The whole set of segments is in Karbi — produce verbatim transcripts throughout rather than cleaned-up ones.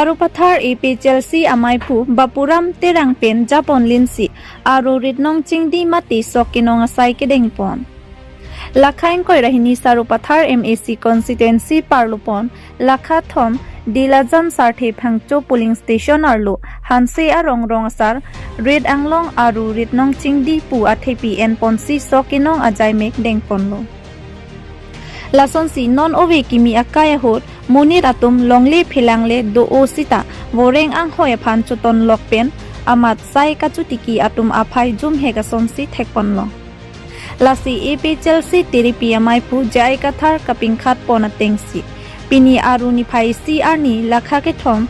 Sarupathar A P H L C amaiphu Bapuram Terang pen japon linsi aru rit nong chingdi mate sok kenong asai kedengpon. Lakha ingkoi ra hini Sarupathar M A C constituency parlopon lakha thom Dilajan Sarthe Phangcho polling station arlo Hanse Arong rong asar rit anglong aru rit nong chingdi pu athepi enponsi sok kenong ajaimek dengponlo. Lasonsi non ove kimi akai ahut monit atum longle phelangle do-o sita voreng anghoi aphan chotonlok pen amat sai kachotiki atum aphai jumhek asonsi thekponlo. Lasi A P H L C tiripi amaiphu J I Kathar kapingkhatpon atengsi pini aru niphai isi arni lakha kethom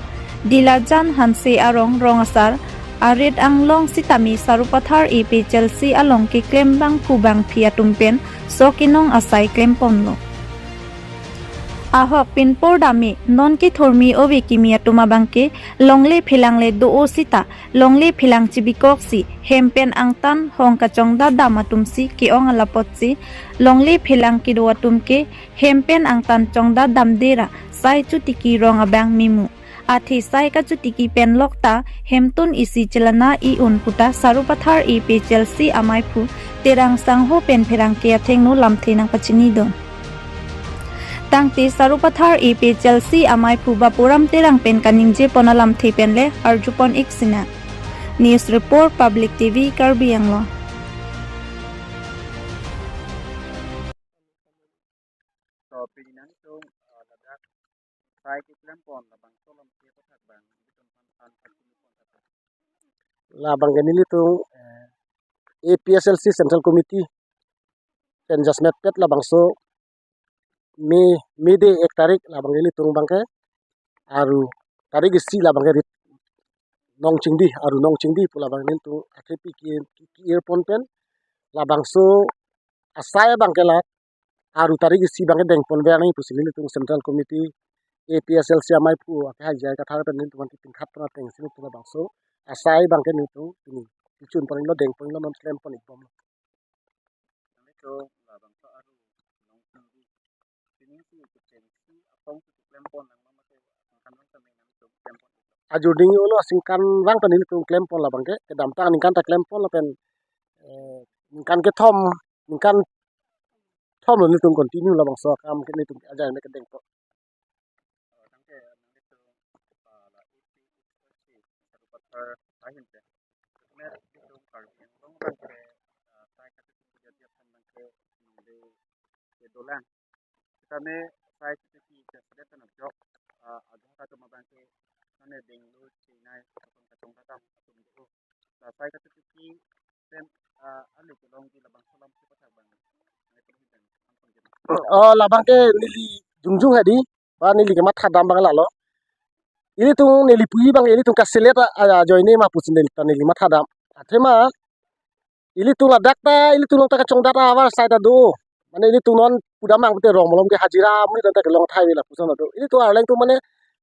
Dilajan Hanse Arong rong asar arit anglong sitame Sarupathar A P H L C along keklem bangphu bangphi atum pen sok kenong asai klemponlo. Ahok pinpor dame non kethormi ove kimi atum abangke longle phelangle do-o sita longle phelang chibikoksi hem pen angtan hong kachongdat dam atumsi ke-ong alapotsi longle phelang kedo atum ke hem pen angtan chongdat damde ra sai chotiki rong abang mimu. Athe sai kachotiki pen lokta hemtun isi chelana i-un puta Sarupathar A P H L C amaiphu Terang Sangho pen pherangke athengno lamthe nangpachinidun. Tangte Sarupathar A P H L C amaiphu Bapuram Terang pen kaningjepon alamthe penle arjupon ik sinang. News Report, Public T V, Karbi Anglong. So, pini nangtum, ah, ladak sai keklempon labangso alamthe aputhak abang, nangtum aphan aphan pachini pon tata. Labangke nelitum, eh, A P H L C Central Committee pen jasemet pet labangso May, May day ek tarik labangke nelitum abangke aru tarik isi labangke rit nong chingdi, aru nong chingdi pu labang nelitum athepi ki, ki, ki-irpon pen labangso asai abangke la aru tarik isi abangke dengponver nangji pusi nelitum Central Committee A P H L C amaiphu akehai J I Kathar pen nelitum aphan kepingkhatpon atengsi nelitum labangso asai abangke nelitum pini kechunponlo, dengponlo, non klempon ikbomlo. Nelitum labangso aru nong chingdi, pini si kechengsi apong si keklempon nang mama ke angkan nang kami nelitum klempon ikbom. Ajuding ulo asingkan vang pen nelitum klempon labangke, kedamtang aningkan ta klempon lapen, eh, ningkan kethom, ningkan thomlo nelitum continue labangso akam ke nelitum ajaimek kedengpon. Oh, tangke, nelitum, ah, la isi isi Sarupathar ahin te. Met nelitum Karbi Anglong abangke, ah, sai kachotiki jadi aphan abangke nungde kedolang. Sitame sai kachotiki ke sedet na jok, ah, agha kachoma abangke nane Bangalore, Chennai, kachong kachong kacham atum do. La sai kachotiki pen, ah, ale kelongji labangso alamthe aputhak abang. Oh, labangke neli jongjong hadi, ba neli kemathadam abang lalo. Ilitum neli puji abang, ilitum kaselet a, a, ajoine ma pusi neli ta neli mathadam. Athema ilitum ladak ta, ilitum along ta kachongdat ahavar sai ta do. Mane ilitum non pudam abang pute rong malom ke hajira mui ta kelong thai ave lapuson ta do. Ilitum Arleng atum mane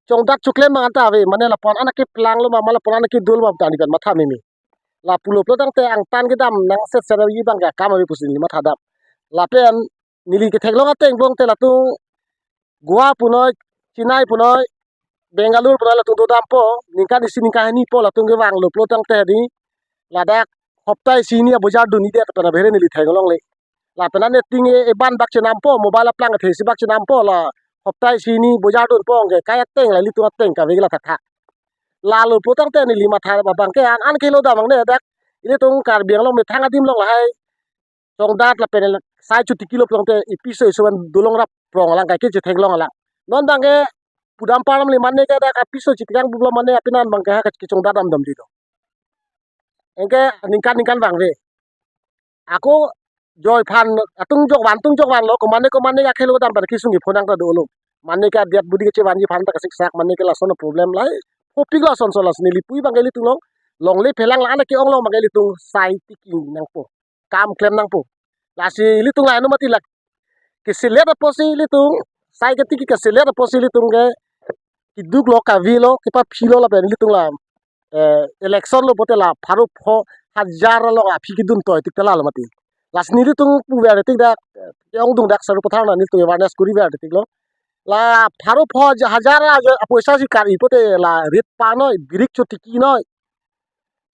chongdat choklem abang ta ave, mane lapu-an an keplanglo ma, ma lapu-an an kedolo ma ta neli pen matha meme. La pulo pulo tangte angtan kedam nang set set abangke akam ave pusi neli mathadam. Lapen neli ketheklong ateng abang te latum Goa punoi, Chennai punoi, Bangalore punoi latum dodampo, ningkan isi ningkan hini po latum kevanglo pulo tangte di ladak hopta isi hini abojar dundedet pen abhere neli theklongle. Lapen an eting e, eban bak chenampo, mobile aplang athe isi bak chenampo, la hopta isi hini bojar dunpo, anke kai ateng la ilitum ateng kave la thakthak. Lalo pulo tangte neli matha abangke an an kelo dam angne dak ilitum Karbi Anglong methang adim along lahai chongdat lapen sai chotikilo pulo tangte ipiso iso an dolong rap prong alang kaike chetheklong alang. Non abangke pudam param le mane ke dak apiso chitikang bublo mane apinan abangke ha kachongdat dam damji do. Anke ningkan ningkan vangve. Ako joiphan atung jok van, atung jok vanlo, komane komane akhelo dam pada kesung iphonang ta dolo. Mane ke adet budi kechevanji aphan ta kasiksak, mane ke lason problem lahai. Kopik lason so lason neli puji abangke ilitum along longle phelang la-an ke-ong along abangke ilitum sai tiki nangpo, kam klem nangpo. Lasi ilitum la-an mati lak keselet apotsi ilitum, sai ketiki keselet apotsi ilitum ke keduk lo, kave lo, kepaphilo lapen ilitum la, eh, election lo pote la pharo pho hajar along aphi kedun toi tik ta lalo mati. Lasi nelitum puver tik dak, eh, ke-ongdung dak Sarupathar na nelitum awareness kuriver tik lo. La pharo pho hajar ajo apoisa si kar-i pulote la rit pa noi, birik chotiki noi,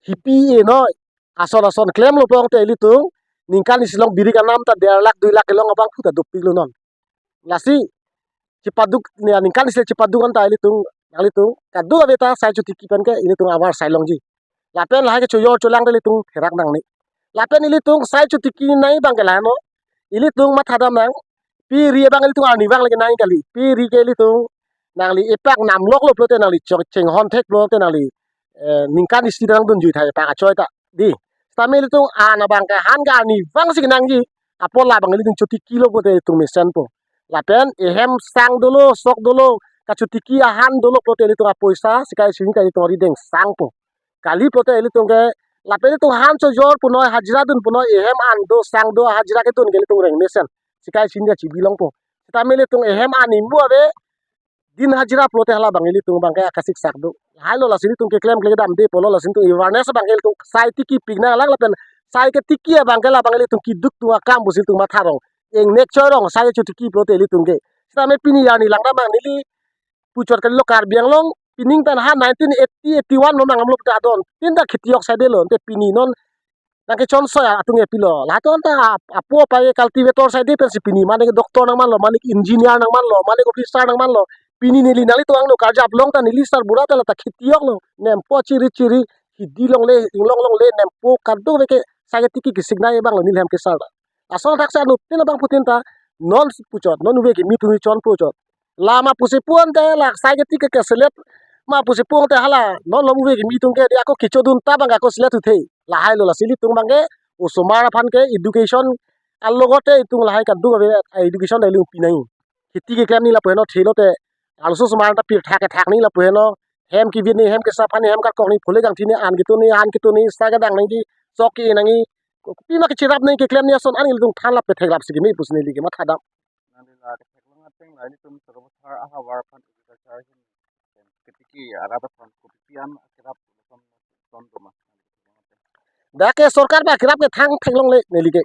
hipi e noi, ason ason klemlo pulote ilitum ningkan isi along birik anam ta der lakh dui lakh kelong abangphu ta dopiklo non. Lasi chipaduk, ya, ningkan isi chipaduk anta ilitum, nanglitum kadokave ta sai chotiki pen ke ilitum avar sai longji. Lapen lahai ke chojor cholang te ilitum therak nangne. Lapen ilitum sai chotiki nangji abang ke lahai non. Ilitum mathadam nang. Pe ri abang ilitum arnivang lagi nangji kali. Pe ri ke ilitum nangli epak namloklo pulote, nangli chok chenghon theklo pulote, nangli, eh, ningkan isi nangdunjui thai epak achoi ta, dei. Sitame ilitum an abang ke han ke arnivang si kenangji. Apot labang ilitum chotikilo pulote ilitum mesenpo. Lapen ehem sang dolo, sok dolo, kachotiki ahan dolo pulote ilitum apoisa sikai sini ta ilitum ari deng sangpo. Kali pulote ilitum ke, lapen ilitum han chojor punoi, hajira dun punoi, ehem an do, sang do, hajira kedun ke ilitum reng mesen. Sikai sini ta chibi longpo. Sitame ilitum ehem an imu ave, din hajira pulote halabang ilitum abang ke akasik sak do. Lahailo, lasi ilitum keklem kledam de pulo, lasi ilitum awareness abang ke ilitum sai tikipik nanglang lapen sai ketiki abang ke labang ilitum keduk atum akam pusi ilitum matha rong. Ingnek choi rong sai chotiki pulote ilitum ke. Sitame pini arni langdam abang neli puchot kalilo, Karbi Anglong pining tan ha nineteen eighty eighty-one lo nang amlo ta adon tin ta kheti ok saidelo, ante pini non nangkechon soi atum ke pilo. Latum ta ap-, apo apai cultivator saide pensi pini mane doctor nangmanlo, mane engineer nangmanlo, mane officer nangmanlo. Pini neli nanglitum angno karjap long ta neli sarbura ta la ta kheti oklo. Nempo chiri chiri, hidi longle, inglong longle, nempo kadokave ke sai ketiki kesik nangji abanglo neli hem kesar ta. Lason thaksa anut tin abangphutin ta non puchot, non ove kimi atum chonpo chot. La ma pusi pu ante la sai ketiki ke selet ma pusi pu ante hala non lo ove kimi atum ke dei, ako kechodun ta abang ako selet uthe. Lahailo, lasi ilitum abang ke osomar aphan ke education alogote itum lahai kadokave education ta ilitum pinangji. Kheti keklem nangji lapu heno, thelote arloso osomar ta pirtha kethak nangji lapu heno, hem kevit nangji, hem kesaphan nangji, hem karkok nangji, phule kangthi nangji, an ketun nangji, han ketun nangji, sa kedang nangji, sok ke-e nangji, kopima kechirap nangji, keklem nangji ason an ilitum than lap kethek lap si keme pusi neli ke mathadam. Nangli la kethek long ateng la ilitum Sarupathar ahavar aphan agriculture ahin ketiki arat aphan kopi an kerap son son doma. Dak ke sorkar ba kerap ke thang theklongle neli ke.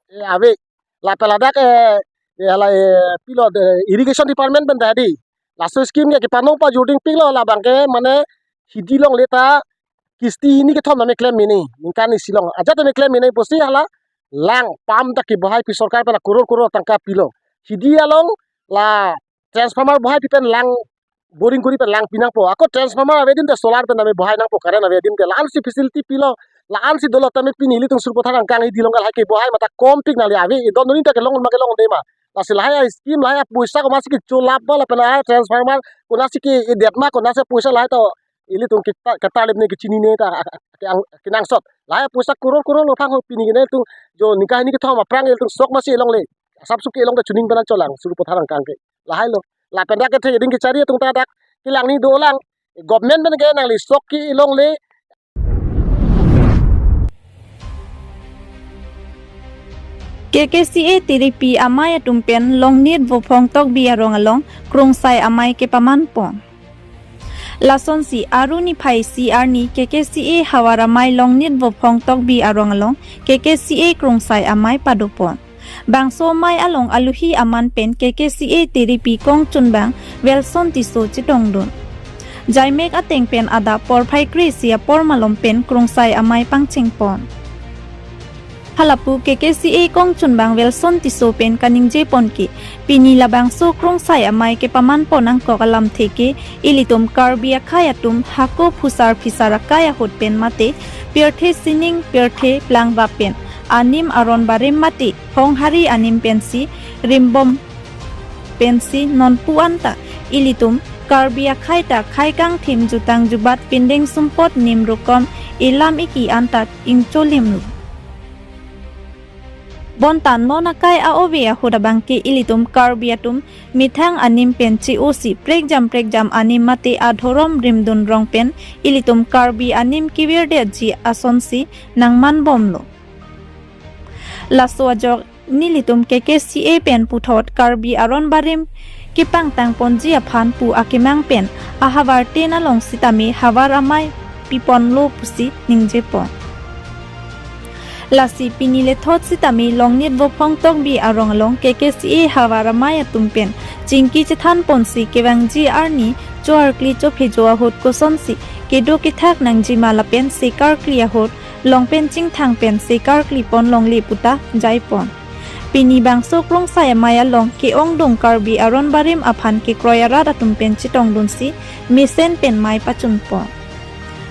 E, ave. Lapen ladak, e, e, hala, e, pilo, e, irrigation department pen ta dei. Laso scheme ke kepanong pajurding piklo, labang ke mane hidi longle ta kisti hini kethom tame klem mene, ningkan isi along ajat tame klem mene pusi hala lang pump ta kebohai pi, sorkar pen la koror koror tangka pilo. Hidi along la transformer bohai pi pen lang boring kori pen lang pinangpo. Ako transformer ave adim te solar pen tame bohai nangpo, current ave adim te. La-an si facility pilo, la-an si dolo tame pini ilitum Sarupathar angkang hidi along lahai kebohai mata kompik nangli ave, idon doni ta kelong ma kelongde ma. Lasi lahai a-scheme, lahai apoisa komatsi kecholap ma lapen lahai transformer konatsi ke-edet ma, konatsi apoisa lahai ta ilitum kita, kita lip ne kechinine ta, a, a, a, ang, kenangsot. Lahai apoisa koror koror lo phang ho, pini ke nelitum jo ningkan hini kethom aphrang ilitum sok masi elongle. Asap suki elong ta chuning pen cholang Sarupathar angkang ke. Lahailo. Lapen dak kethe ding kechari atum ta dak kelang ni dolang. Government pen ke nangli sok ke elongle. K K C A Tiripi amei atum pen Longnit Vophong Tokbi arong along Krungsai Amei kepamanpon. Lasonsi Aru niphai isi arni K K C A havar amei Longnit Vophong Tokbi arong along K K C A Krungsai Amei padopon. Bangso amei along aluhi aman pen K K C A Tiripi kongchunbang Wilson Tisso chetongdun. Jaimek ateng pen adap porphai kre-isi apor malom pen Krungsai Amei pangchengpon. Halapu K K C A kongchunbang Wilson Tisso pen kaningjepon ke, pini labangso Krungsai Amei kepamanpon nangkok alamthe ke, ilitum Karbi akhei atum hako phusar phisar akai ahut pen mate, pirthe sining pirthe plangrap pen, anim aron barim mate, honghari anim pensi rimbom pensi nonpu anta ilitum Karbi akhei ta khei kangthim, jutang jubat, pindeng sumpot, nim rukom, ilam iki anta ingcholimlo. Bonta non akai a-ove ahut abang ke ilitum Karbi atum methang anim pen che-osi prekjam prekjam anim mate adhorom rimdun rong pen ilitum Karbi anim kevirdetji asonsi nangmanbomlo. Laso ajok nelitum K K C A pen puthot Karbi aron barim kepangtangponji aphan pu akemang pen ahavar tin along sitame havar amei piponlo pusi ningjepon. Lasi pini lethot sitame Longnit Vophong Tokbi arong along K K C A havar amei atum pen chingki chethan ponsi kevangji arni cho-arkli chophejo ahut kosonsi kedo kethak nangjima lapen se karkli ahut longpen chingthang pensi karkli pon longle puta jaipon. Pini bangso Krongsai Amei along ke-ongdung Karbi aron barim aphan kekroi arat atum pen chetongdunsi mesen pen mei pachunpon.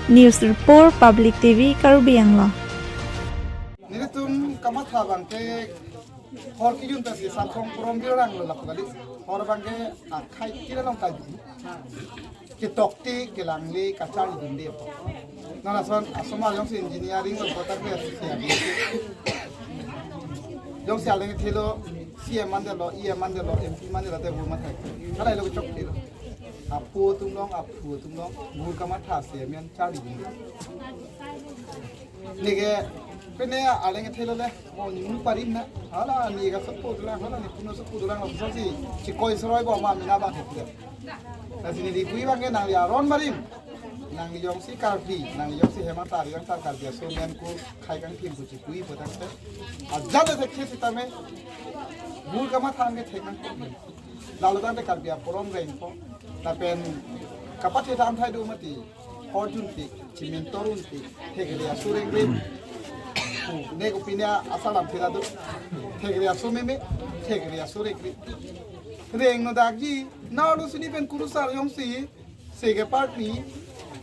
News Report, Public T V, Karbi Anglong. Nelitum kamatha abang ke hor kejun pensi Sarkhong Porom Birang lo lapu kali. Hor abang ke akhai kira long kaju. Ketokte, kelangle, kacharli dunde. Non ason asomar jongsi engineering lo kotak be si abi. Jongsi aleng thelo C M mandetlo, E M mandetlo, M P mandetlo te bu mathai. Kala ilo kechokte lo. Apu atum along, apu atum along, bu kamatha si amen charli dunde. Neke pine aleng thelo le, mo ni mu parim na. Hala ni ka sopo dolang, hala ni puno sopo dolang, lapuson si chikoi soroi bo ma mina bang thek. Lasi neli pu abang ke nangli aron barim, nangli jongsi Karbi, nangli jongsi hem atar, jongsi Karbi aso men ko khai kangthim ko chipui potak se. Ajat thek sitame, bu kamatha ke thek nang. Lalo tangte Karbi aporom rengpo. Lapen kapachethan thai do mati. Hor junpik, chimento runpik, thekre aso rengre. Ne kopine asal lam thira do. Thekre aso meme, thekre aso rengre. Rengno dakji, na lo sini pen kurusar jongsi, seke party,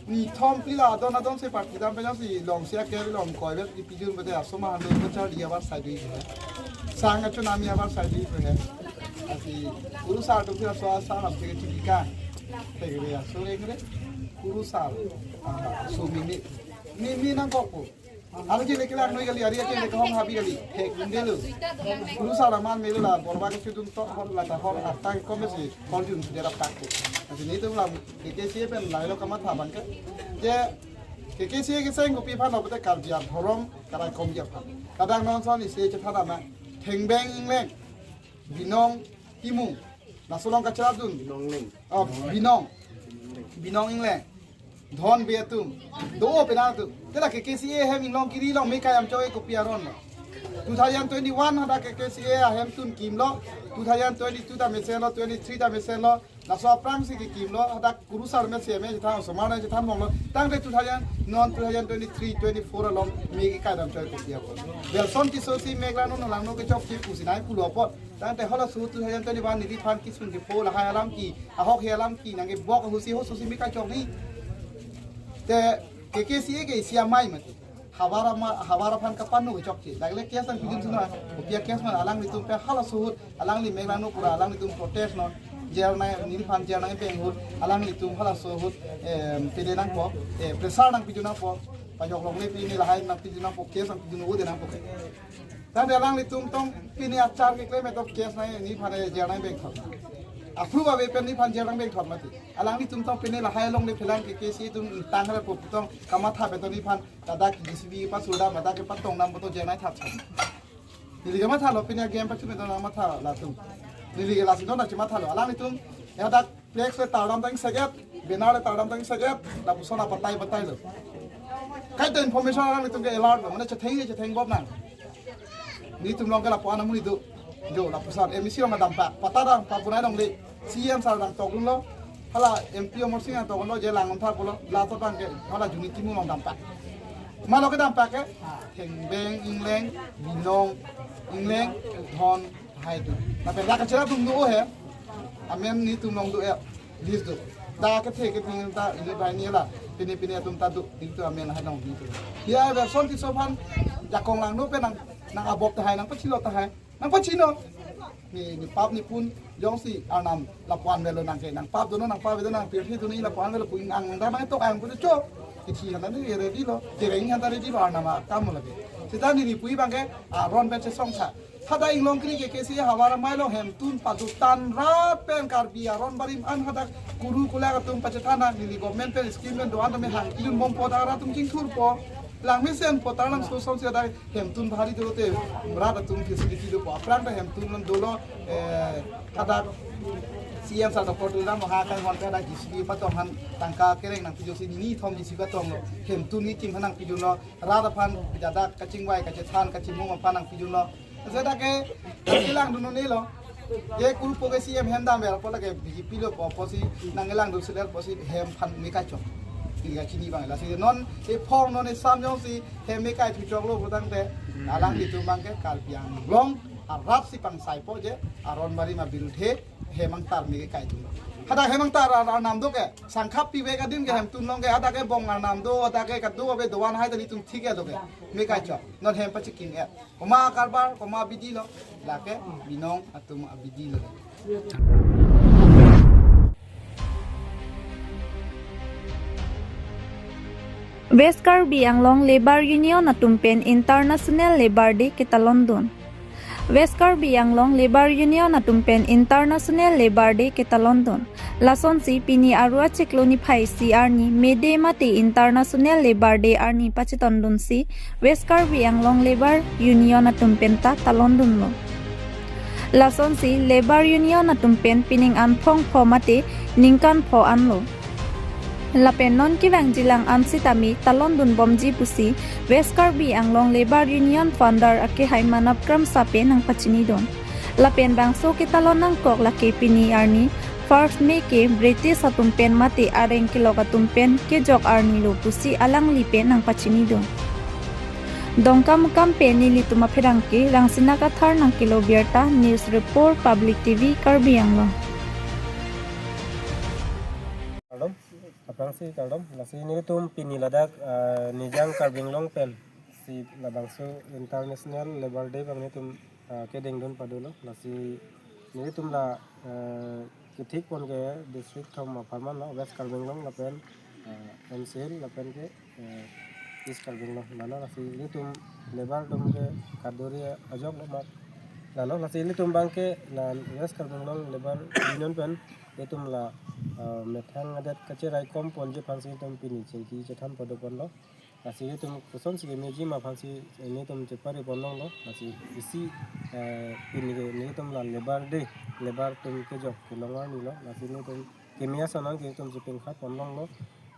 ni thom pila adon adon se party dam pen jongsi, longsi aker long koi bet, ipijun bete asomar hando ko charli abar sai dui he. Sang achu nami abar sai dui he. Lasi kurusar atum si aso asal lam thekre chipika. Thekre aso rengre. Kurusar. Ah, so mimi. Mimi nangkokpo. Aro je leke lang noi kali, ari aje leke hong habi kali. Thek dunde lo. Kurusar aman melo la, borba ke chudun tok hor la ta hor akta ke kom si hor jun sudah rap kakpo. Lasi nelitum la K K C A pen lahelo kamatha abang ke. Je K K C A ke seng kopi aphan lo pute Karbi adhorom karaikom aphan. Kadang non son isi chethan ama. Thengbeng Ingleng. Binong Timung. Laso along kacharap dun. Binong Leng. Oh, Binong. Binong Ingleng. Dhon Bey atum. Do-o penang atum. Te la K K C A ahem inglong kiri long me kayam choi kopi aron lo. Two thousand twenty-one hadak K K C A ahemtun kimlo. Two thousand twenty-two ta mesen lo, twenty-three ta mesen lo. Laso aphrang si kekimlo, hadak kurusar me C M A chethan, osomar ne chethan bomlo. Tangte two thousand, non two thousand twenty-three twenty-four along me kekaidam choi kopi aron. Welson Tisso si Meglangno Nolangno kechokche pusi nai pulo apot. Tangte halaso two thousand twenty-one neliphan kisun kepo lahai alam ke, ahok he alam ke, nangkebok ahusi ho susi me kachok ni. Te K K C A ke isi amei mati. Havar ama, havar aphan kapano kechokche. Lagle case nangpijun suna, kopi a-case ma alanglitum pen halaso ahut, alangli Meglangno pura, alanglitum protest non, jail nai, neliphan jail nai peng ahut, alanglitum halaso ahut, em, pide nangpo, eh, pressure nangpijun nangpo, pajok longle pine lahai nangpijun nangpo, case nangpijun ude nangpo. Tangte alanglitum tong pine achar keklem atum case nai neliphan jail nai peng thot. Approve ave pen neliphan jail nai peng thot mati. Alanglitum tong pine lahai along nephelang K K C A atum tang hara po tong kamatha pen tong neliphan ladak J C B pasu dam, ladak kepatong dam pu to jail nai thap thap. Neli kemathalo pine game pasu pen tong nangmatha latum. Neli ke lasi non nangchemathalo. Alanglitum hadak flex le tardam tang seget, banner le tardam tang seget, lapuson abatai batai lo. Kaita information alanglitum ke alert lo, mane chetheng chetheng bob nang. Nelitum along ke lapu-an amonit do. Jo lapuson M A C along dampak, patta dampak punai longle. C M sir nangtokdunlo. Hala M P Amarsing nangtokdunlo, je Langthar pulo. Laso abang ke hala Juni Timung along dampak. Malo kedampak ke? Thengbeng Ingleng, Binong Ingleng, Dhon Hai atum. Lapen dak kacharap dun do-o he. Amen nelitum along do-e. List do. Dak kethe kethe ta ini bai ni la. Pine pine atum ta do. Nelitum amen hai along nelitum. Ya, Welson Tisso aphan jakong Langno pen nang, nang abop tahai, nangpachilo tahai. Nangpachino. Ne, ne pap ne pun jongsi arnam lapu-an avelo nang ke. Nang pap dono, nang pap dono, nang pirthe dono, lapu-an avelo pu ang dam nangtok ang pu cho. Kithi hana ne ready lo. Tereng hana ready lo arnam akam lage. Seta neli pu abang ke aron pen chesong tha. Hadak inglong kiri K K C A havar amei along hemtun padutan rat pen Karbi aron barim an hadak kuru kulak atum pachethan nang, neli government pen scheme pen do-an tame hang kidun bompo, dak rat atum chingthurpo. Lang mesenpo, tarlang so song si hadak hemtun bahari dolo te rat atum facility dopo. Aphrang ta hemtun non dolo, eh, hadak C M sir Doctor Tuliram Ronghang akai hon ke hadak J C B patong aphan tangka kereng nangpijun si nini thom J C B patonglo. Hemtun ni kim aphan nangpijunlo. Rat aphan jadak kachingvai, kachethan, kachimung aphan nangpijunlo. Seta ke kelang dun un-elo. Ke kurpo ke C M hem damver apot lake B J P lo po, pusi nangkelang do seler pusi hem aphan me kaichok. Pini kachini abang lasi non ephong non esam jongsi hem me kaithuchoklo putangte alanglitum abangke Karbi Anglong arat si pangsaipo je aron bari ma birudhe hem angtar me kaitum. Hadak hem angtar ar- arnam do ke sangkhap pivek adim ke hem tunlong ke hadak ke bong arnam do, hadak ke kado ave doan hai ta nelitum thik ke do ke me kaichok. Non hem pachikim-et. Komat karbar, komat abidi lo, lake binong atum abidi lo. West Karbi Anglong Labour Union atum pen International Labour Day ketalondun. West Karbi Anglong Labour Union atum pen International Labour Day ketalondun. Lasonsi pini Aru achiklo niphai isi arni May Day mate International Labour Day arni pachetondunsi West Karbi Anglong Labour Union atum penta talondunlo. Lasonsi Labour Union atum pen pining an phongpho mate ningkan pho anlo. Lapen non kevangjilang an sitame talondunbomji pusi West Karbi Anglong Labour Union founder akehai Manab Kramsa pen nangpachinidun. Lapen bangso ketalon nangkok lake pini arni first May ke British atum pen mate areng kelok atum pen kejok arni lo pusi alangli pen nangpachinidun. Dongkamukam pen nelitum apherangke Rangsina Kathar nangkelo birta, news report Public T V Karbi Anglong. Kardom, aphrangsi kardom, lasi nelitum pini ladak, ah, Nijang Karbi Anglong pen si labangso International Labour Day abang nelitum, ah, kedengdun padolo, lasi nelitum la, ah, kethik pon ke district thom apharman lo, West Karbi Anglong lapen, ah, N C Hills lapen ke, ah, East Karbi Anglong. Lalo lasi nelitum labour atum ke kaduri ajok lo mat. Lalo lasi nelitum abangke la West Karbi Anglong Labour Union pen nelitum la, ah, methang adet kacherai kom ponji aphansi nelitum pini chingki chethan pado ponlo. Lasi nelitum kosonsi kemeji ma aphansi nelitum chepari ponlonglo. Lasi isi, eh, pini ke nelitum la Labour Day, labour atum kejok kelong arni lo. Lasi nelitum keme ason an ke nelitum chepengkha ponlonglo.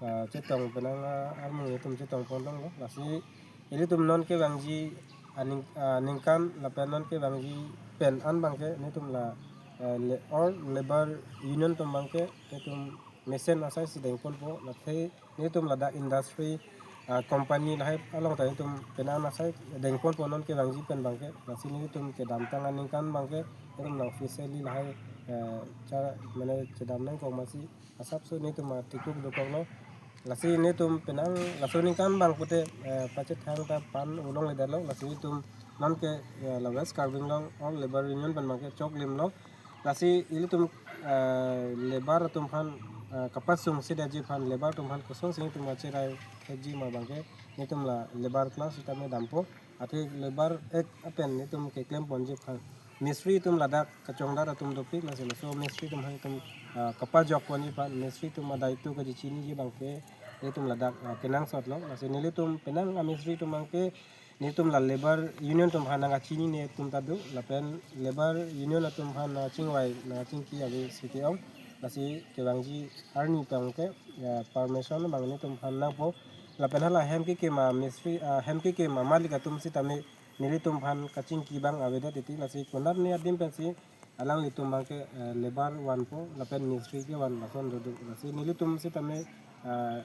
Ah, chetong penang, ah, armung nelitum chetong ponlonglo. Lasi ilitum non kevangji aning, ah, ningkan lapen non kevangji pen an abangke nelitum la, eh, le-, all Labour Union atum abangke nelitum mesen asai si dengponpo, lake nelitum ladak industry, ah, company lahai along ta nelitum penang asai dengponpo non kevangji pen abangke, lasi nelitum kedamtang aningkan abangke nelitum la officially lahai, eh, cha mane chedam nangkok masi asapso nelitum atikuk dokoklo. Lasi nelitum penang laso aningkan abang pute, eh, pachethang ta pan ulong ledetlo, lasi nelitum non ke, eh, la West Karbi Anglong All Labour Union pen abangke choklimlo. Lasi ilitum, eh, labour atum aphan, eh, kapasung sidetji aphan, labour atum aphan kosonsi nelitum acherai thekji ma abangke nelitum la labour class sitame dampo. Athe Labour Act apen nelitum keklem ponji aphan, mistri atum ladak kachongdar atum dopik, lasi laso mistri atum aphan nelitum, ah, kapajok ponji aphan, mistri atum adai tu kachechiniji abangke nelitum ladak, ah, kenangsotlo. Lasi nelitum penang amistri atum abangke nelitum la Labour Union atum aphan nangkachinine atum ta do, lapen Labour Union atum aphan nangkachingvai nangkachingki ave siti ong. Lasi kevangji arni abangke, ya, permission abang nelitum aphan nangpo. Lapen hala hem kekim amistri, ah, hem kekim amalik atum sitame nelitum aphan kachingki abang avedet titi, lasi konatne adim pensi alanglitum abangke, eh, labour vanpo lapen mistri kevan lason doduk. Lasi nelitum sitame, eh,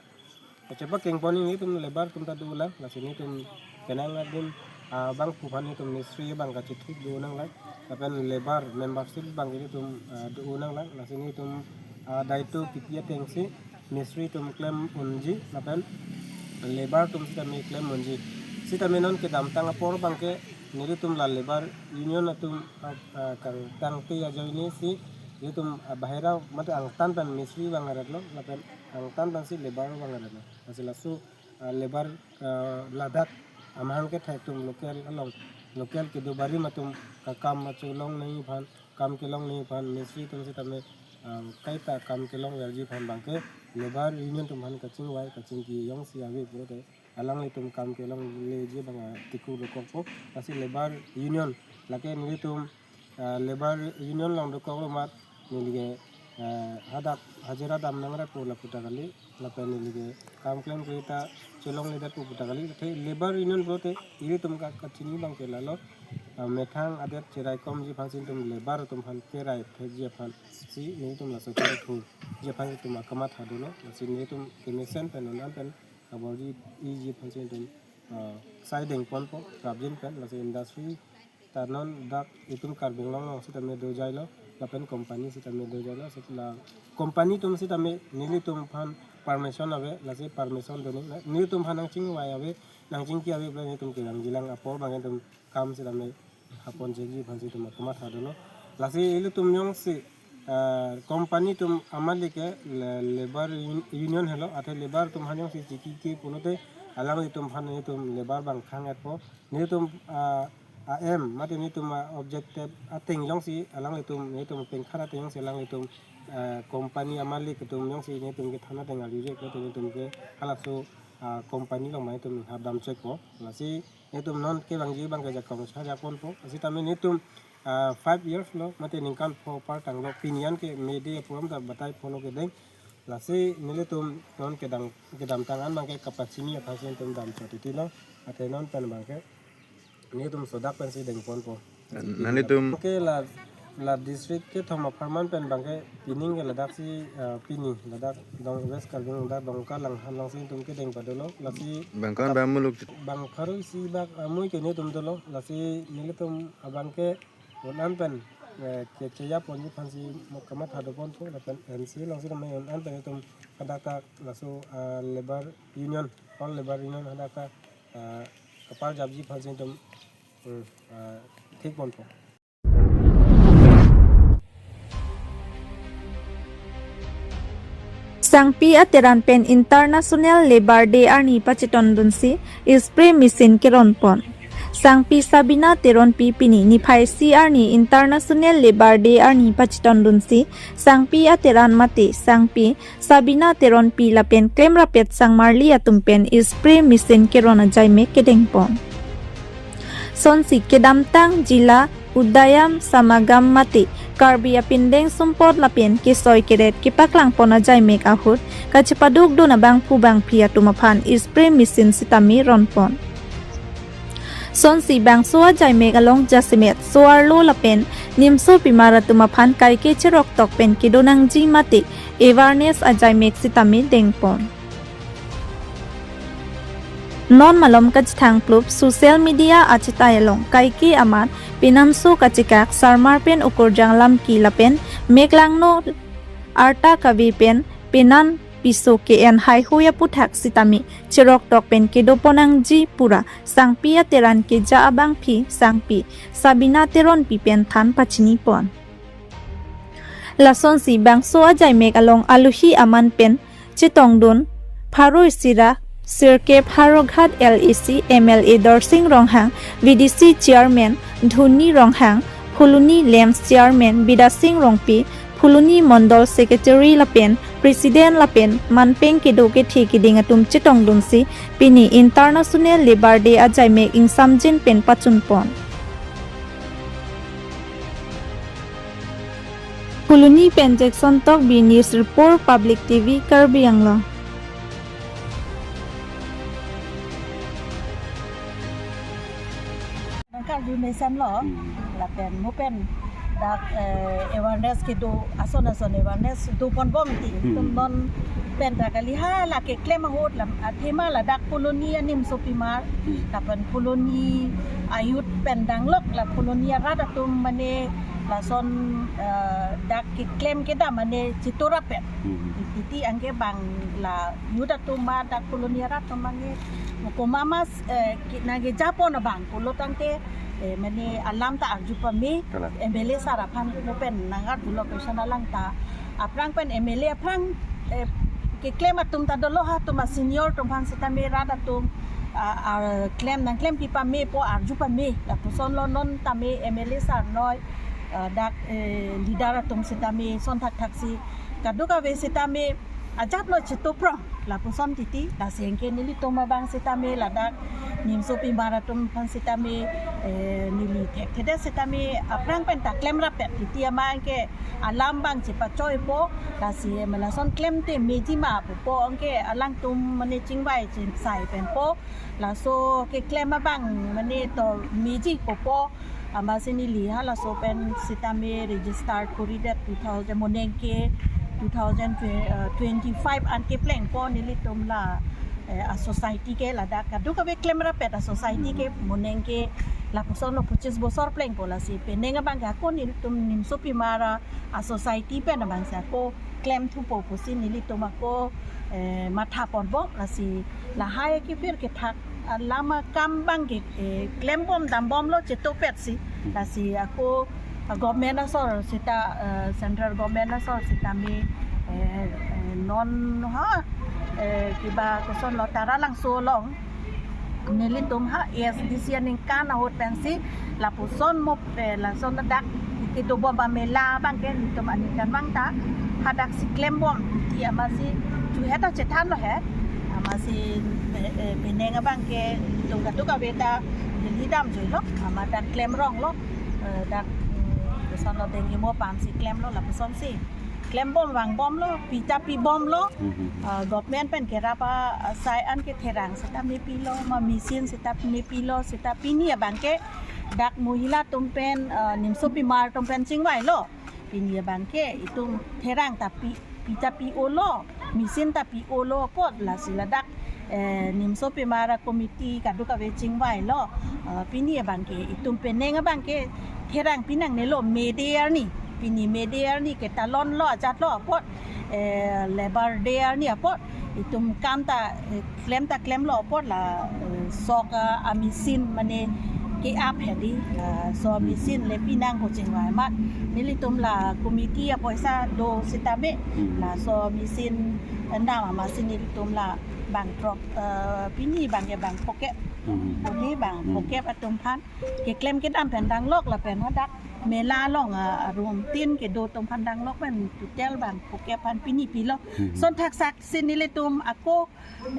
kachepakeng pon nelitum labour atum ta dolang, lasi nelitum penang adim, ah, abangphu aphan nelitum mistri abang kachethuk donanglang, lapen labour membership abang nelitum, ah, donanglang, lasi nelitum, ah, adai tu kipi atengsi mistri atum klem unji lapen labour atum sitame klem unji. Sitame non kedamtang apor abangke nelitum la Labour Union atum, ah, ah, kangtangte ajoine si nelitum, ah, bahera mate angtan pen mistri abang aretlo lapen angtan pensi labour abang aretlo. Lasi laso, ah, labour, ah, ladak amahang kethek atum local along, local kedo barim atum kakam acholong nangji aphan, kam kelong nangji aphan, mistri atum sitame, ah, kaita kam kelongverji aphan abangke Labour Union atum aphan kachingvai kachingki jongsi ave pulote alanglitum kam kelongleji abang atikuk dokokpo. Lasi Labour Union lake nelitum, ah, Labour Union along dokoklo mat neli ke, ah, hadak hajira dam nangrepo lapu ta kali, lapen neli ke kam klemkle ta chelongledetpo pu ta kali. Athe Labour Union pulote ilitum ka kachini abangke lalo ah, methang adet cheraikomji aphansi nelitum labour atum aphan kerai thekji aphansi nelitum laso kethurji aphansi nelitum akamatha dolo. Lasi nelitum kemesen pen un-an pen kaborji iji aphansi nelitum, ah, sai dengponpo prapjin pen. Lasi industry ta non dak itum Karbi Anglong along sitame dojailo, lapen company sitame dojailo, sitame company atum sitame nelitum aphan permission ave, lasi permission doning, nelitum aphan nangchingvai ave, nangchingki ave, lapen nelitum kevangjilang apor abang itum kam sitame hapon jegi aphansi nelitum akamatha dolo. Lasi ilitum jongsi, ah, company atum amalik ke la-, labour un-, union helo, athe labour atum aphan jongsi chikiki pulote alanglitum aphan nelitum labour abang khang-etpo. Nelitum, ah, a-aim, mate nelitum a-objective ateng jongsi alanglitum, nelitum pengkhar ateng jongsi alanglitum, ah, company amalik atum jongsi nelitum kethan ateng arjuje, nelitum ke halaso, ah, company along nelitum hap damchekpo. Lasi nelitum non kevangji abang ke jakong sajakponpo. Lasi tame nelitum, ah, five years lo, mate ningkan pho par tanglo, pini an ke mede apuram ta batai pho lo kedeng. Lasi nelitum non kedang, kedamtang an abang ke kapachini aphansi nelitum damchot titi lo. Athe non pen abang ke nelitum sodak pensi dengponpo. Nanglitum ke la, la district kethom apharman pen abang ke pining ke ladaksi, ah, pini ladak Dong-, West Karbi Anglong ladak Dongka Langhan alongsi nelitum kedeng padolo. Lasi bangkan bang muluk bang pharo isi bak amui ke nelitum dolo. Lasi nelitum abang ke un-an pen, eh, kechejaponji aphansi mo kamatha doponpo, lapen N C alongsi tame un-an pen nelitum hadak ta laso, ah, labour union, all labour union hadak ta, ah, kaparjapji aphansi nelitum, hmm, ah, thekponpo. Sangpi Ateran pen International Labour Day arni pachetongdunsi spray machine keronpon. Sangpi Sabina Teronpi pini niphai isi arni International Labour Day arni pachetongdunsi Sangpi Ateran mate Sangpi Sabina Teronpi lapen klemrapet sangmarli atum pen spray machine keron ajaimek kedengpon. Sonsi kedamtang jila Udayam Samagam mate Karbi apindeng sumpot lapen kesoi keret kepaklangpon ajaimek ahut kachepadukdun abangphu bangphi atum aphan spray machine sitame ronpon. Sonsi bangso ajaimek along jasemet so-arlo lapen nimso pimar atum aphan kaike cheroktok pen kedonangji mate awareness ajaimek sitame dengpon. Non malom kachethang plup social media achetai along kaike amat penamso kachekak sarmar pen ukurjang lamki lapen meklangno arta kave pen penan piso ke-en haihui aputhak sitame cheroktok pen kedoponangji pura Sangpi Ateran keja abangphi Sangpi Sabina Teronpi pen than pachinipon. Lasonsi bangso ajaimek along aluhi aman pen chetongdun pharo isi ra sirkep Howraghat L A C M L A Dorsing Ronghang, V D C Chairman Dhoni Ronghang, Phuloni Lamps Chairman Bidasing Rongpi, Phuloni Mondol Secretary lapen President lapen manpeng kedo kethe keding atum chetongdunsi pini International Labour Day ajaimek ingsamjin pen pachunpon. Phuloni pen Jackson Tokbi, News Report, Public T V, Karbi Anglong. Nangkarju mesenlo, hmm, lapen mo pen dak, eh, awareness kedo, ason ason awareness doponbom ti. Hmm. Tum non pen dak kali hala keklem ahut lam athema ladak Phuloni animsopimar, hmm, lapen Phuloni a-youth pen danglok la Phuloni arat atum mane lason, eh, dak keklem kedam mane chitorapet. Hmm. Titi anke bang la youth atum ma dak Phuloni arat atum mane komat mas, eh, ki-, nangkejapon abang pulo tangte, eh, mane alam ta arju pame, kalang. M L A sir aphan mo pen nangarjulo question alang ta. Aphrang pen M L A aphrang, eh, keklem atum ta dolo, ha atum a-senior atum aphan sitame rat atum, ah, ah, klem nangklempi pamepo, arju pame. Lapusonlo non tame M L A sir noi, ah, dak, eh, leader atum sitame son thakthaksi kadokave sitame ajaplo chetoprong. Lapuson titi, lasi anke nelitum abang sitame ladak nimsopimar atum aphan sitame, eh, neli thekthedet sitame aphrang pen ta klemrapet titi amat anke alam abang chepachoipo, lasi mane lason klemte meji ma pupo, anke alangtum mane chingvai chingsai penpo, laso keklem abang mane to meji pupo, Amatsi neli halaso pen sitame registered koridet two thousand monengke two thousand twenty-five an keplengpo nelitum la, eh, a society ke ladak kadokave klemrapet a society ke monengke lapuson lo pochis bosor plengpo lasi penang abangke ako nelitum nimso pimar a society pen abangsi ako klemthupo pusi nelitum ako, eh, matha ponbom lasi lahai kepir kethak alam akam abangke, eh, klembom dambomlo chetopetsi. Lasi ako, ah, government asor sita, eh, central government asor sitame, eh, eh, non ha, eh, kiba kosonlo Taralangso along nelitum ha A S D C aningkan ahut pensi lapuson mo, eh, lason dak kedobom amela abangke nelitum aningkan abang ta hadaksi klembom ti amatsi chuhe ta chethanlo he. Amatsi, eh, eh, penang abangke nelitum kadokave ta neli damjoilo amat dak klemronglo, eh, dak, mm, kosonlo dengimo pamsi klemlo lapusonsi klembom vangbomlo, pi ta pibomlo. Mhm. Ah, government pen kerap asai an ketherang sitame pilo, ma machine sitame pilo, sita pini abangke dak mohila atum pen, ah, nimso pimar atum pen chingvailo. Pini abangke itum therang ta pi, pi ta pi-olo, machine ta pi-olo apot lasi ladak, eh, nimso pimar a committee kadokave chingvailo. Eh, pini abangke itum penang abangke therang pinangnelo May Day arni. Pini May Day arni ke talonlo ajatlo apot, eh, Labour Day arni apot itum kam ta, eh, klem ta klemlo apot la, eh, sok, ah, a machine mane ke-ap hedi, ah, so machine le pinang ko chingvai amat nelitum la committee apoisa do sitame, hmm, laso machine, eh, dam amatsi nelitum la bang throk, eh, pini abangke bang phokep. Hmm. Pini bang, hmm, phokep atum aphan keklem kedam pen danglok lapen hadak mela along, ah, room tin kedo atum aphan danglok pen total bang phokep aphan pini pilo. Hmm. Lason thaksaksi nelitum ako,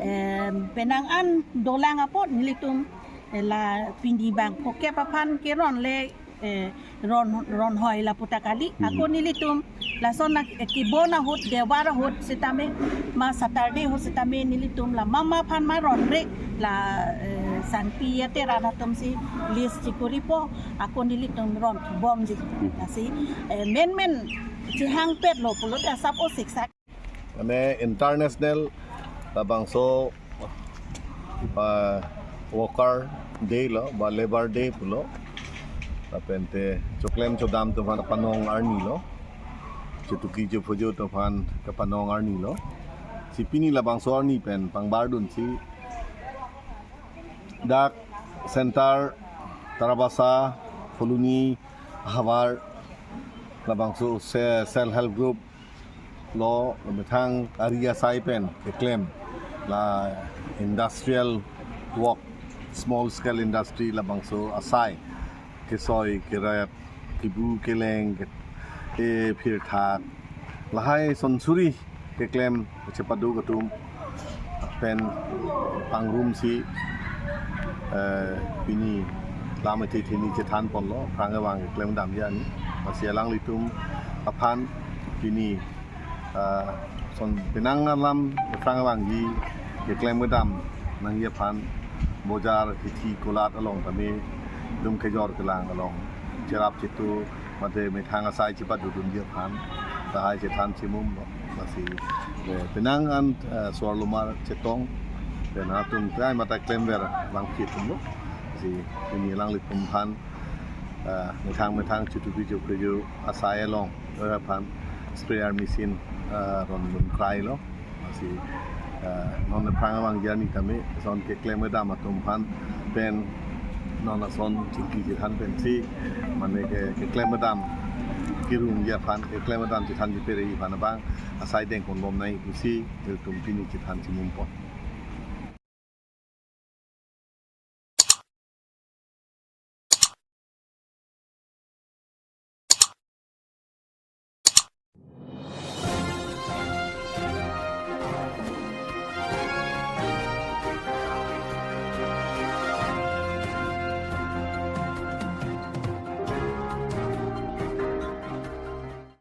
em, penang an dolang apot nelitum, eh, la pini bang phokep aphan keron le, eh, ron, ronhoi lapu ta kali. Hmm. Ako nelitum lason na, eh, kebon ahut, Debar ahut sitame, ma Saturday ahut sitame nelitum la mama aphan ma ronre la, eh, Sangpi ateran atumsi list chikoripo, ako nelitum ronbomji. Hmm. Lasi, eh, menmen chehangpetlo pulote asap osiksak. Mane International labangso, ah, Worker Day lo, ba Labour Day pulo. Lapente choklem chodam atum aphan panong arni lo. Chotuki chophojo atum aphan kapanong arni lo. Si pini labangso arni pen pangbardunsi dak Center, Tarabasa, Phuloni, Havar, labangso se-, Self Help Group lo, methang ari asai pen keklem la industrial work, small scale industry labangso asai, kesoi, kerep, kebu, keleng, ke, eh, phirthak, lahai son suri keklem chepaduk atum pen pangrumsi, eh, pini lam iti thini chethan ponlo, aphrang kevang keklem damji arni. Lasi alanglitum aphan pini, eh, son penang alam aphrang kevangji keklem kedam nangji aphan bojar hithi kolat along tame dum kejor kelang along cherap chetu mate methang asai chepadukdunji aphan lahai chethan chimum lo. Lasi, eh, penang an, eh, suar lumar chetong, pen atum trai mata klemver langphi atum lo. Lasi pini alanglitum aphan, eh, methang methang chotuki chophojo asai along, eh, aphan sprayer machine, eh, ronbom krai lo. Lasi, eh, non aphrang kevangji arni tame, son keklem kedam atum aphan pen, non ason chingki chethan pensi, mane ke, keklem kedam kerungji aphan, keklem kedam chethan chipere aphan abang asai dengponbom nangji pusi ilitum pini chethan chimum pon.